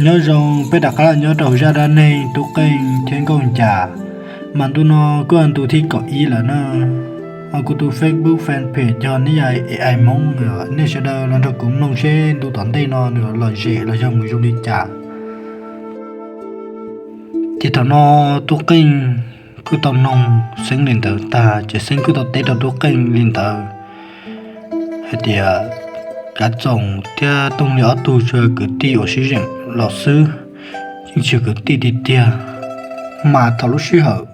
Nyob zoo peb rov qab los nyob rau zaj dab neeg Tub Qeej thiab Nkauj Ncas. Mas ntu no kuj yog ntu thib kaum ib lawm na. Hos kuv tus Facebook fanpage yog Neb Yaj A I Hmoob, nej sawv daws los nrog kuv mloog seb ntu tom ntej no nws lom zem los yog mus zoo li cas. Ces thaum no Tub Qeej kuj tau noog Xeeb li ntawd tag ces Xeeb kuj tau teb rau Tub Qeej li ntawd hais tias Kav Txoos thiab Tooj Lis ob tug tsuas yog kwv tij uas sib zeem los xwb, yeej tsis yog kwv tij tiag tiag. Mas thaum lub sij hawm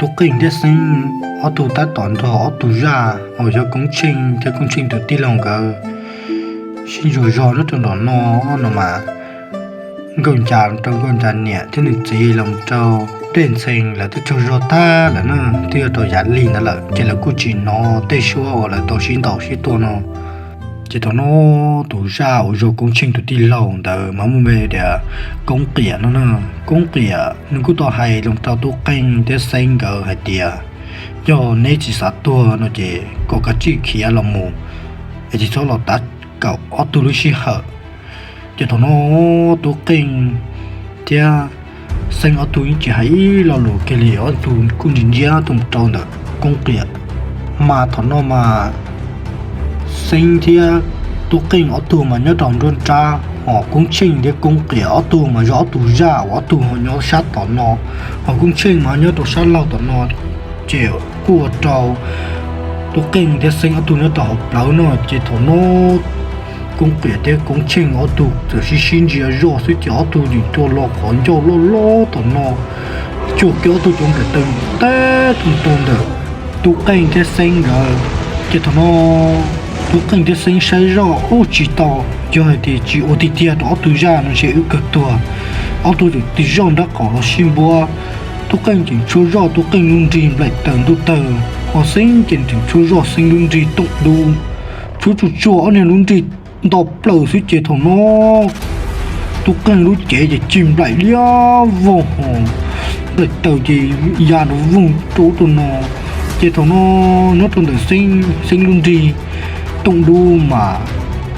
Tub Qeej thiab Xeeb ob tug tab tom nrog ob tug zaj uas yog Koob Tsheej thiab Koob Tsheej tus tij laug nkawd sib ntsuas zog nyob rau nram no no mas Nkauj Ncas rau Nkauj Ncas niam thiab nws txiv los rau Dej Ntxhee lawv twb tsaug zog tag lawm na, twb yog rau yav lig ntawd lawm ces lawv kuj tsis hnov tej suab uas lawv tau sib ntaus sib tua no. Ces thaum no tus zaj uas yog Koob Tsheej tus tij laug ntawd mas muaj npe tias Koob Qiam no na. Koob Qiam nws kuj tau hais los rau Tub Qeej thiab Xeeb nkawd hais tias yog neb tsis xav tuag no ces kom kav tsij khiav los mus es tsis txhob los tav kaum ob tug lub sij hawm. Ces thaum no Tub Qeej thiab Xeeb ob tug yeej tsis hais ib lo lus kiag li, ob tug kuj ntsia ntsia tuaj mus rau ntawm Koob Qiam. Mas thaum no mas Xeeb thiab Tub Qeej ob tug mas nyob rau nruab nrab, hos Koob Tsheej thiab Koob Qiam ob tug mas yog ob tug zaj uas ob tug ho nyob sab tom no, hos Koob Tsheej mas nyob rau sab laug tom no. Ces kuj ua rau Tub Qeej thiab Xeeb ob tug nyob rau hauv plawv no. Ces thaum no Koob Qiam thiab Koob Tsheej ob tug txawm sib sib ntsia zoj xwb ces ob tug tseem tua los qhov ncauj loj loj tom no, cuag kiag ob tug cov nplaim taws teb tuaj rau ntawm Tub Qeej thiab Xeeb nkawd. Ces thaum no Tub Qeej thiab Xeeb saib zoj ub tsis tau, yog hais tias tsis ua tiag tiag rau ob tug zaj no ntshe wb kawg tuag. Ob tug tseem tig zoj nraub qaum los sib npuab. Tub Qeej tseem tshuab zoj Tub Qeej lub nrig nplaim taws ntuj tawg, hos Xeeb ces tseem tshuab zoj Xeeb lub nrig tooj dub. Tshuab tsuj tsuag ob niag lub nrig nto plaws xwb ces thaum no Tub Qeej lub cev ces cig nplaim liab voog hos nplaim taws ces ya nrov voog rau ub rau no. Ces thaum no nyob rau ntawm Xeeb, Xeeb lub nrig tooj dub mas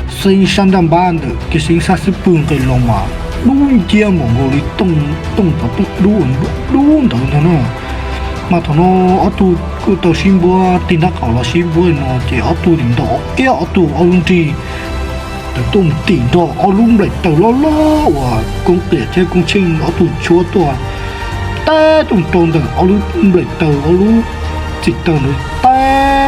Xeeb sab ntaj npab ntawm kiag Xeeb sab xub pwg nqes los mas dub nciab npaum nkaus li tooj, tooj cov tooj dub dub ntawd ntag na. Mas thaum no ob tug kuj tau sib npuab tig nraub qaum los sib npuab no ces ob tug tseem ntaus kiag ob tug ob lub nrig tawm tuaj mus tim nrog ob lub nplaim taws loj loj uas Koob Qiam thiab Koob Tsheej ob tug tshuab tuaj, teb tuaj rau ntawm ob lub nplaim taws, ob lub txim taws ntawd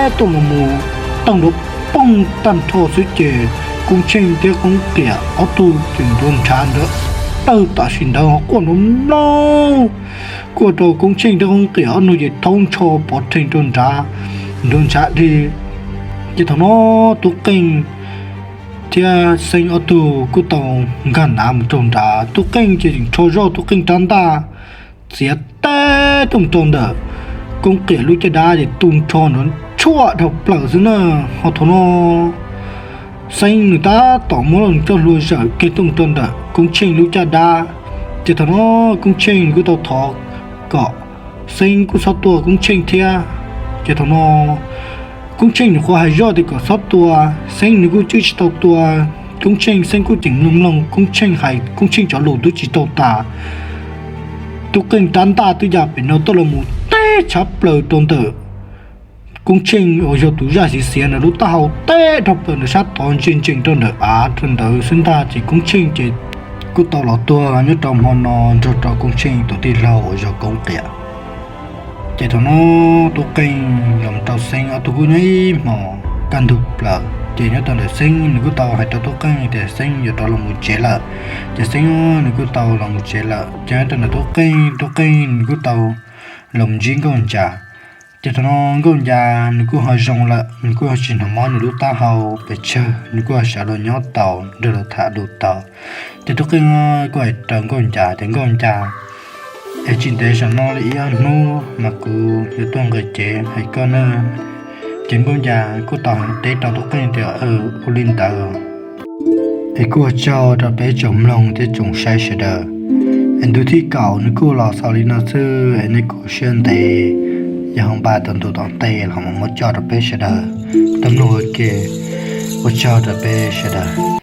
teb tuaj los mus tawg nrov poog tag nrho xwb ces Koob Tsheej thiab Koob Qiam ob tug tseem nrov nrhav nrov tawg tam sim ntawd ho quaj nrov mlaug, quaj rau Koob Tsheej thiab Koob Qiam ob tug ces thaub ntsho pov rhees rau nrad, nrov nrhav dhi. Ces thaum no Tub Qeej thiab Xeeb ob tug kuj tau nkag nav mus rau nrad. Tub Qeej ces tseem rho zoj Tub Qeej rab ntaj txiav teb tuaj rau ntawm Koob Qiam lub caj dab ces tu nrho nrov tshuaj dhau plaws xwb na. Ho thaum no Xeeb nws tab tom muab nws txoj hlua zawm kiag tuaj rau ntawm Koob Tsheej lub caj dab. Ces thaum no Koob Tsheej nws kuj tau thov kom Xeeb kuj txhob tua Koob Tsheej thiab. Ces thaum no Koob Tsheej nyuam qhuav hais zoj tias kom txhob tua, Xeeb nws kuj twb tsis tau tua Koob Tsheej. Xeeb kuj ceev mloog mloog Koob Tsheej hais, Koob Tsheej cov lus twb tsis tau tas, Tub Qeej rab ntaj twb ya pem no tuaj los mus teb tshab plaws rau ntawm Koob Tsheej uas yog tus zaj xiv xiav ntawd lub taub hau, teb dhau plaws ntawm sab tod ntse ntsees rau ntawm av rau ntawd xwb ntag. Ces Koob Tsheej ces kuj tau los tuag nyob rau hmo no nrog rau Koob Tsheej tus tij laug uas yog Koob Qiam. Ces thaum no Tub Qeej los rau Xeeb ob tug kuj nyob ib hmos kaj ntug plaws. Ces nyob rau ntawm Xeeb nws kuj tau hais rau Tub Qeej tias Xeeb yuav rov los mus tsev lawm. Ces Xeeb nws kuj tau los mus tsev lawm. Ces nyob rau ntawm Tub Qeej, Tub Qeej nws kuj tau los ntsib Nkauj Ncas. Ces thaum no Nkauj Ncas nws kuj ho zoo lawm, nws kuj ho tsis hnov mob nws lub taub hau pes tsawg, nws kuj ho sawv los nyob tau, nrog luag tham lus tau. Ces Tub Qeej kuj hais rau Nkauj Ncas tias Nkauj Ncas, es tsis ntev saum no li ib ob hnub mas kuv yuav tuaj nqis cev hais koj na. Ces Nkauj Ncas kuj tau teb rau Tub Qeej tias ua li ntawd. Es kuj ua tsaug rau peb tsoom mloog thiab tsoom saib sawv daws. Es ntu thib kaum nws kuj los xaus li no xwb es nej kuj siab ntev, yog ho npaj tau ntu tom ntej los ho muab coj rau peb sawv daws tau mloog ua ke. Ua tsaug rau peb sawv daws.